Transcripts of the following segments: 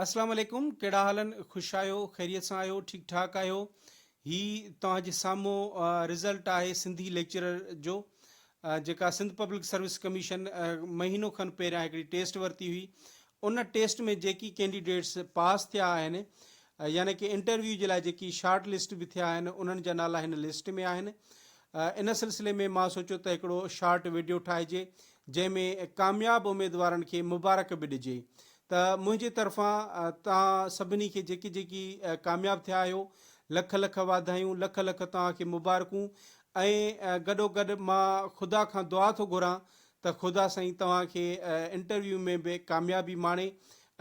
اسلام عليڪم ڪهڙا حال آهن خوش آهيو خيريت سان آهيو ٺيڪ ٺاڪ آهيو هي توهان جي سامهون رزلٽ آهي سنڌي ليڪچرر جو جيڪا سنڌ پبلڪ سروس ڪميشن مهينو کن پهريان هڪڙي ٽيسٽ ورتي هئي ان ٽيسٽ ۾ جيڪي ڪينڊيڊيٽس پاس ٿيا آهن يعني ڪي انٽرويو جي لاء جيڪي شارٽ لسٽ به ٿيا آهن انهن جا نالا هن لسٽ ۾ آهن ان سلسلي ۾ مان سوچيو ته هڪڙو شارٽ وڊيو ٺاهجي جنهن ۾ ڪامياب اميدوارن کي مبارڪ به ڏجي ته منهنجي طرفان توهان سڀني کي جيڪي جيڪي ڪامياب ٿيا آهيو لک لک واڌايون لک لک توهان کي مبارڪون ۽ گڏو گڏ مان خدا کان دعا ٿو گهران ته خدا سائين توهان کي انٽرويو ۾ به ڪاميابي ماڻي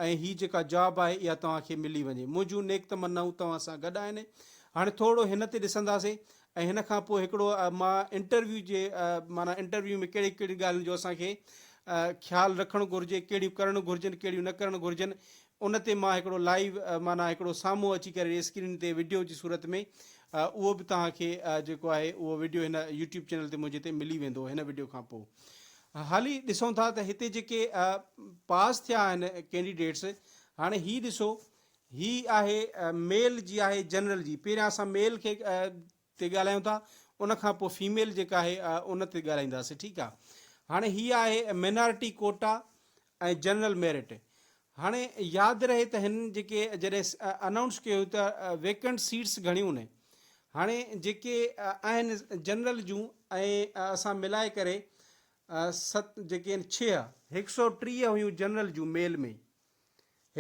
۽ هي جيڪا جاب آهي اها توهان کي ملي وڃي منهنجون نيڪ تمنائون توهان سان گڏ آهن هاڻي ٿورڙو هن تي ڏسنداسين ۽ هن کان پوء هڪڙو مان انٽرويو جي معنيٰ انٽرويو ۾ ڪهڙي ڪهڙين ڳالهين جو اسان کي خيال رکڻ گهرجي ڪهڙيون ڪرڻ گهرجن ڪهڙيون نه ڪرڻ گهرجن ان تي مان هڪڙو لائيو معنيٰ هڪڙو سامهون اچي ڪري اسڪرين تي وڊيو جي صورت ۾ اهو به توهان کي جيڪو آهي اهو وڊيو هن يوٽيوب چينل تي منهنجي تي ملي ويندو هن وڊيو کان پوء حالي ڏسون ٿا ته هتي جيڪي پاس ٿيا آهن ڪينڊيڊيٽس هاڻي هي ڏسو هي آهي ميل جي آهي جنرل جي پهريان اسان ميل کي تي ڳالهايون ٿا ان کان پوء فيميل جيڪا آهي ان تي ڳالهائينداسين ٺيڪ آهي هاڻي هي آهي مينارٽي ڪوٽا ۽ جنرل ميرٽ هاڻي ياد رهي ته هن جيڪي جڏهن انائونس ڪيو ته ويڪنٽ سيٽس گهڻيون نه هاڻي جيڪي آهن جنرل جون ۽ اسان ملائي ڪري ست جيڪي آهن ڇهه 130 هيون جنرل جون ميل ۾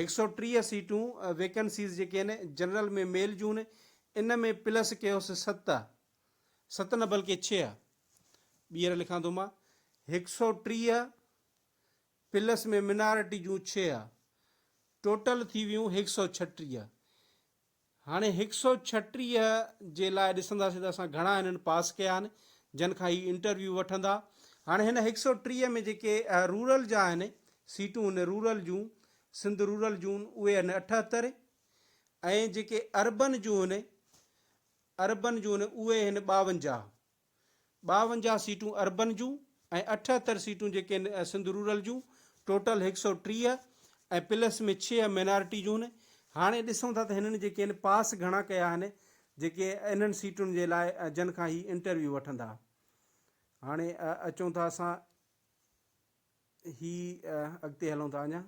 130 سيٽون ويڪنسيز جيڪي آهن جنرل ۾ ميل جون ان ۾ پلس ڪيوس ست، ست نه بلڪه ڇهه، ٻيهر لکان ٿو مان 130 پلس ۾ منارٽي جون ڇهه ٽوٽل ٿي ويون 136. هاڻي 136 جي لاء ڏسنداسين ته اسان گهڻا هنن پاس ڪيا آهن جن کان هي انٽرويو وٺندا. هاڻي هن 130 ۾ جيڪي رورل جا آهن سيٽون هن رورل جون سنڌ رورل جون اهي آهن 78 ۽ جيڪي اربن جون آهن اربن جون اهي آهن 52. 52 سيٽون اربن جون ۽ 78 سيٽون جيڪي آهن سنڌ رورل جون ٽوٽل 130 ۽ پلس ۾ ڇهه مينارٽي جون هاڻي ڏسون ٿا ته هنن جيڪي آهن پاس گهڻا ڪيا آهن جيڪي انهن سيٽن جي لاء جن کان هي انٽرويو وٺندا هاڻي اچون ٿا اسان هي اڳتي هلون ٿا اڃا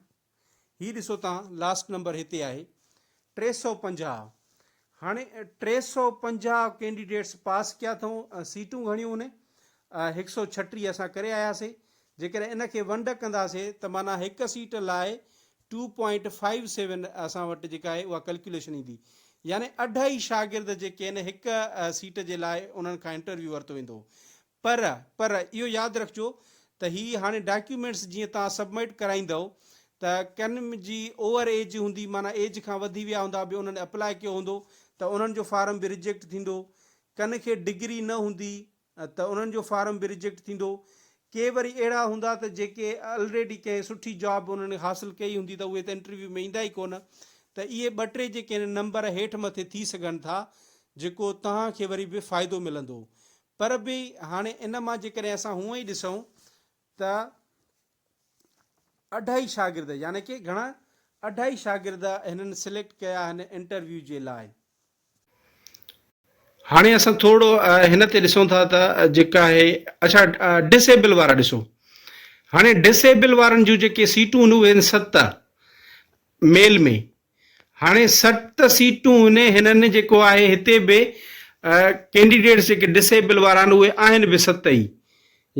هي ڏسو تان لاسٽ نمبر هتي آهي 350 هاڻي 350 ڪينڊيڊيٽس پاس ڪيا اٿئون سيٽون گهڻيون هن 136 اسان ڪري آياسي جيڪڏهن ان کي ونڊ ڪنداسي ته معنيٰ هڪ سيٽ لاء 2.57 اسان وٽ جيڪا آهي اها ڪلڪيوليشن ايندي يعني اڍائي شاگرد جيڪي آهن هڪ سيٽ جي لاء انهن کان انٽرويو ورتو ويندو پر پر اهو ياد رکجو ته هي هاڻي ڊاڪيومينٽس جيئن توهان سبمٽ ڪرائيندؤ ته ڪن جي اوور ايج هوندي معنيٰ ايج کان وڌي ويا هوندا به انهن اپلاء ڪيو هوندو ته انهن جو فارم به رجيڪٽ ٿيندو ڪن کي ڊگري نه هوندي ته انهن جو فارم به رجيڪٽ ٿيندو ڪي وري اهڙا هوندا ته جيڪي الريڊي ڪنهن سٺي جاب انهن حاصل ڪئي هوندي ته اهي ته انٽرويو ۾ ايندا ئي ڪونه ته اهي ٻه ٽي جيڪي آهن نمبر هيٺ مٿي ٿي سگهن ٿا جيڪو توهان کي وري به فائدو ملندو پر به هاڻي ان مان جيڪڏهن اسان هونئن ئي ڏسون ته اڍائي شاگرد يعني ڪي گهڻا اڍائي شاگرد هنن سليڪٽ ڪيا آهن انٽرويو جي لاء. هاڻي اسان ٿورڙو هن تي ڏسون ٿا ته جيڪا آهي اڇا ڊس ايبل وارا ڏسو هاڻي ڊس ايبل وارن جون جيڪي سيٽون آهن اهي آهن ست ميل ۾ هاڻي ست سيٽون هنن جيڪو آهي هتي به ڪينڊيڊيٽس جيڪي ڊس ايبل وارا آهن اهي آهن به ست ئي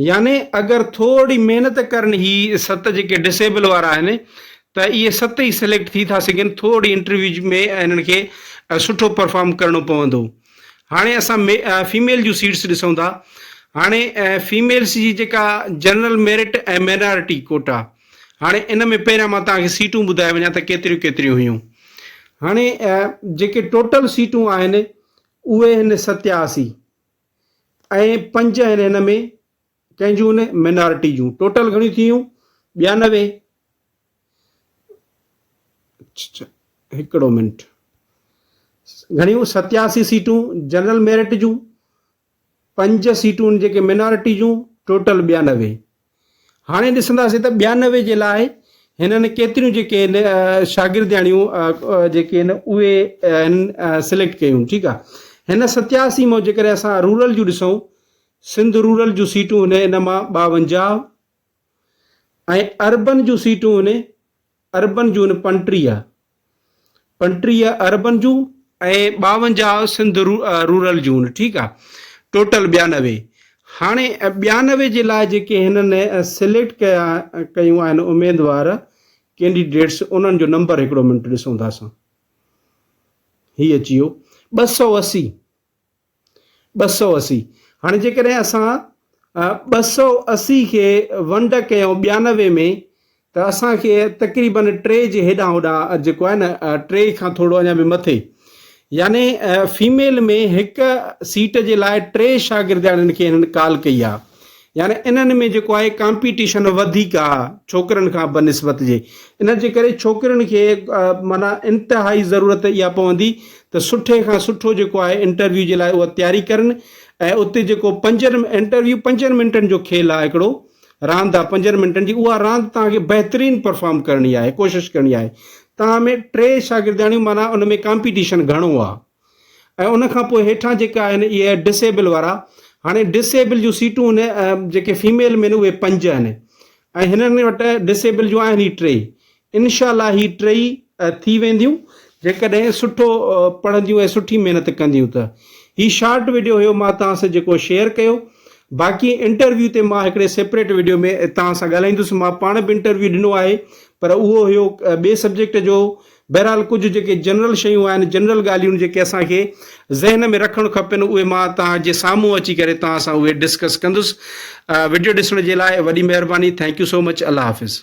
يعني اگر ٿوري محنت ڪرن هي ست جيڪي ڊس ايبل وارا آهن ته اهي ست ئي سليڪٽ ٿي ٿا سگهن ٿوري انٽرويو ۾ هنن کي سٺو پرفارم ڪرڻو پوندو هاڻي اسان فيميل جون سيٽس ڏسون ٿا هاڻي فيميلس جي جيڪا جنرل ميرٽ ۽ مينارٽي ڪوٽا هاڻي ان ۾ پهريان مان توهان کي سيٽون ٻڌائي وڃان ته ڪيتريون ڪيتريون هيون. هاڻي جيڪي ٽوٽل سيٽون آهن اهي آهن 87 ۽ پنج آهن هن ۾ ڪنهن جون آهن مينارٽي جون ٽوٽل گهڻيون ٿي ويون 92 اڇا هڪڙو منٽ گهڻيون 87 سيٽون جنرل ميرٽ جون پنج سيٽون جيڪي مينارٽي جون ٽوٽل 92 هاڻي ڏسنداسين ته 92 جي لاء هنن ڪيتريون جيڪي آهن شاگردياڻيون جيڪي آهن اهي هنن سليڪٽ ڪيون ٺيڪ آ هن 87 مان جيڪڏهن اسان رورل جون ڏسون سنڌ رورل جون سيٽون هن ان مان 52 ۽ اربن جون سيٽون هن اربن جون 35، 35 اربن جون ۽ 52 سنڌ رورل جون ٺيڪ آ ٽوٽل 92 هاڻي 92 جي لاء جيڪي هنن سليڪٽ ڪيا ڪيون آهن اميدوار ڪينڊيڊيٽس انهن جو نمبر هڪڙو منٽ ڏسون ٿا اسان هي اچي ويو 280 280 هاڻي جيڪڏهن اسان 280 کي ونڊ ڪيون 92 ۾ ته اسان کي تقريبن ٽي جي هيڏانهن هوڏانهن جيڪو آهي نه ٽي کان ٿورو اڃا به مٿي يعني فيميل ۾ هڪ سيٽ جي لاء ٽي شاگردياڻين کي هنن ڪال ڪئي آهي يعني انهن ۾ جيڪو آهي ڪامپيٽيشن وڌيڪ آهي ڇوڪرن کان بنسبت جي ان جي ڪري ڇوڪرين کي معنيٰ انتهائي ضرورت اها پوندي ته سٺي کان سٺو جيڪو آهي انٽرويو جي لاء اها تياري ڪرن ۽ اتي جيڪو پنجن انٽرويو پنجن منٽن جو کيل آهي هڪڙو راند آهي پنجن منٽن جي اها راند توهان کي بهترين پرفارم ڪرڻي آهي ڪوشش ڪرڻي آهي توهان ۾ ٽي شاگردياڻيون معنيٰ ان ۾ ڪامپيٽيشن گهڻو آهي ۽ ان کان پوء هيٺان جيڪا آهن اهي ڊس ايبل وارا هاڻي ڊس ايبل جون سيٽون آهن جيڪي فيميل ۾ اهي پنج آهن ۽ هنن وٽ ڊس ايبل جون آهن هي ٽي انشاء الله هي ٽئي ٿي وينديون جيڪڏهن سٺو پڙهنديون ۽ سٺي محنت ڪنديون ته هي شارٽ ويڊيو هيو مان توهان سان جيڪو شيئر ڪيو باقي انٽرويو تي مان هڪڙي سيپريٽ ويڊيو ۾ توهان سان ڳالهائيندس مان پاڻ به انٽرويو ڏنو آهي پر اهو هيو ٻئي سبجيڪٽ جو بهرحال ڪجهه جيڪي جنرل شيون آهن، جنرل ڳالهيون جيڪي اسان کي ذهن ۾ رکڻ کپن اهي مان توهان جي سامهون اچي ڪري توهان سان اهي ڊسڪس ڪندس. وڊيو ڏسڻ جي لاء وڏي مهرباني thank you so much Allah Hafiz.